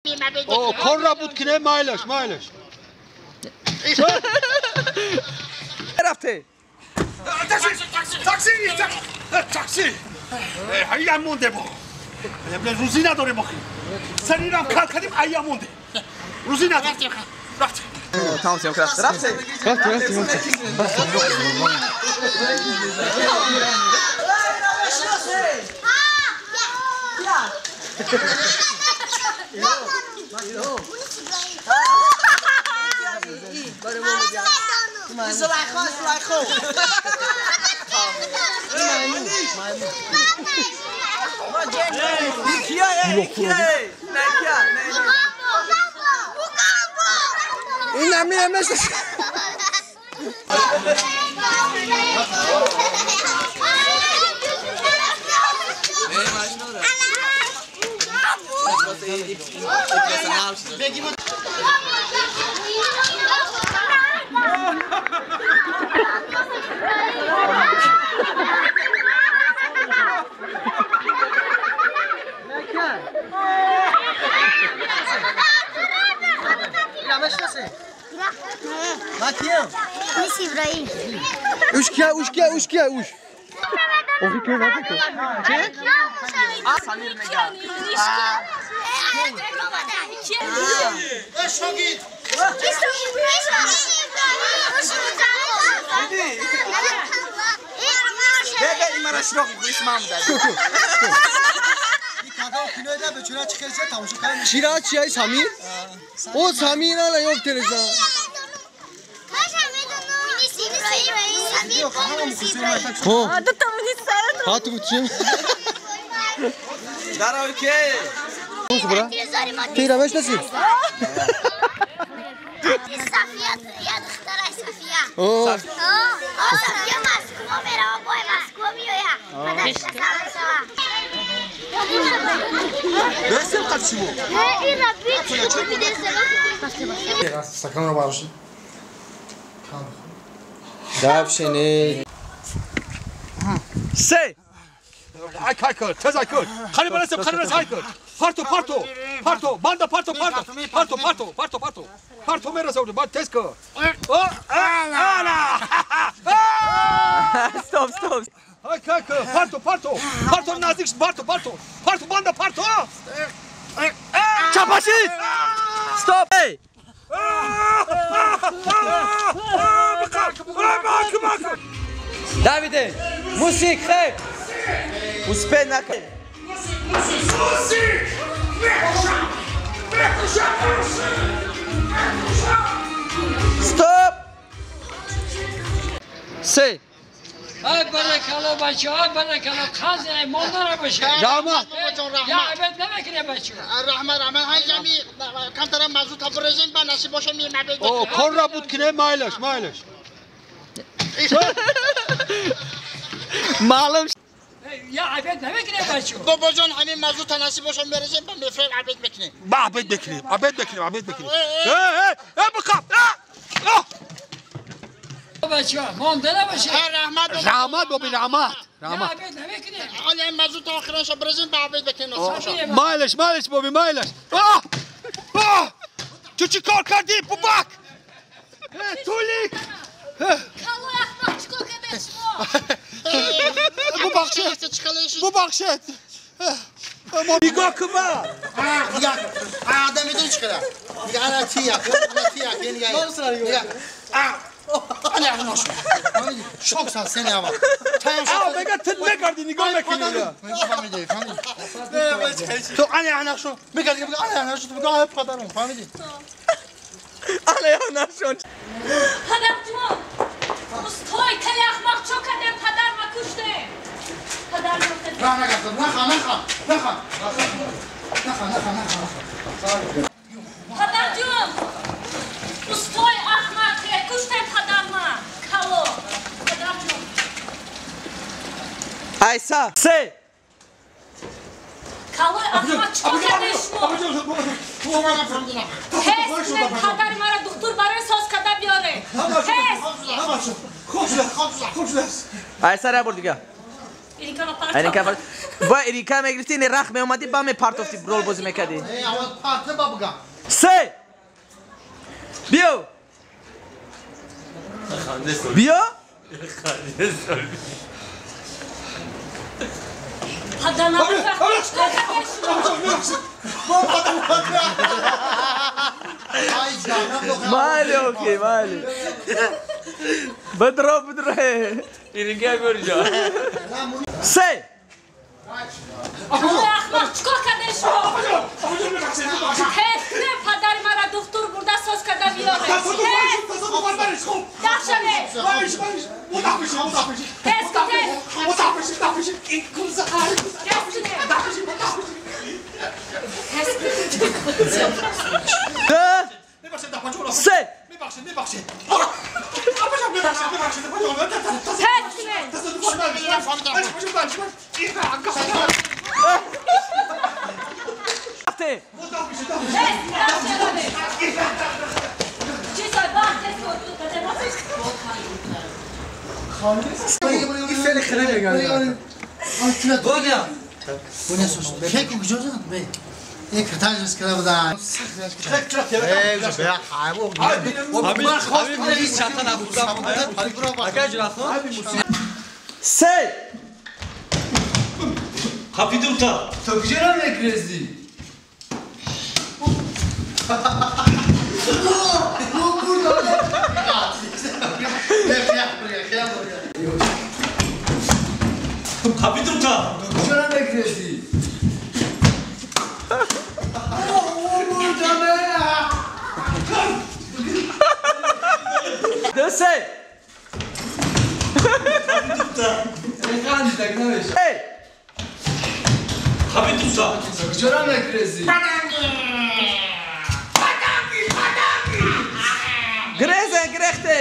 О, кор буд ки не майлаш, майлаш. Рафте. Такси, такси, такси. Ай монде бо. Рӯзӣ надорем охи. Саринам кал кардем, ая монде. Рӯзӣ надорем. Рафте. Тамом съёмка рафте. Рафте. Рафте, рафте, рафте. زلیخا زلیخا این امیر مثل اوش کیا اوش کیا اوش کیا اوش اوخی کیو نکو چه؟ چیرا چیای سمیر؟ او سمیر نه یوک تلزا ها دو تا منی سرت ها تو چی؟ دارا اوکی تیرا مش نسی صفیه یا دخترای صفیه اه صفیه مسکو میره و بای مسکو میآید پدرش بس قد شو این ربی سکان رو بارشی دفشنه سه هایکل تزایکل خالی برسم خالی برسم هایکل پارتو پارتو پارتو باندا پارتو پارتو پارتو پارتو پارتو پارتو پارتو میرسه بعد تسکو آلا استاپ استاپ هایکل پارتو پارتو پارتو نزدیک پارتو پارتو پارتو باندا پارتو چپاشید استاپ Davide, musik, hey! Успей на... Стоп! سه ای برکلا بچه ای برکلا قاضی مونده نباشه رحمت یا عبد نمیکنه بچه رحمت رحمت های جمعی کمتر موضوع تا برزین با نصیب باشه می معبد او کار را بود که نه مایلش مایلش معلوم یا عبد نمیکنه بچه بابا جان همین موضوع تا نصیب باشه میرسیم با میفریم عبد میکنیم با عبد میکنیم عبد میکنیم عبد میکنیم ای ای ای بخواب بچه مونده نباشه رحمت رحمت بابی رحمت رحمت عبد نمیکنه حالا این موضوع تا آخرش برزین با عبد بکنیم نصیب باشه مایلش مایلش بابی مایلش آه آه تو چی کار کردی بابک تولیک کالو احمق چیکار کرده شما ببخشید ببخشید ما نگاه کن نگاه آدم میدونی چیکاره نگاه انا تیاک انا تیاک نگاه نگاه انا احنا شوک سال سنه اما آه بگه تو نکردی نگاه نکنی فهمیدی فهمیدی تو انا احنا شو بگه بگه انا احنا شو بگه پدرم فهمیدی انا احنا شو پدر جون استای کلی احمق چو کردم پدر ما کشته پدر ما نه نه نه نه نه نه نه نه پدر جون استای احمق کشته پدر ما کالو پدر جون ایسا سه کالو احمق چو کرده شما هست پدر مرا دکتر برای ساز کرده بیاره هست خوب شده ایسا را برد دیگه اینکا پارت Ба ирика мегирифти, не рах меомади, ба мепартофти рол бозӣ мекардӣ. Парта ба бугам. Се. Биё. Биё. Мали, окей, мали. Бадро, бадро. Иринга горҷа. Се. Ахмақ, чикор кардем шумо? Тез падари мара духтур бурда соз карда биёред. Дахшане. Тез ку тез. Ду. Се. Се. Хапидута. То куҷоро мекрезди? Хапидута. То куҷоро мекрезди? Ду се. Хапидута. То куҷоро мекрезди? Грезен, грехте.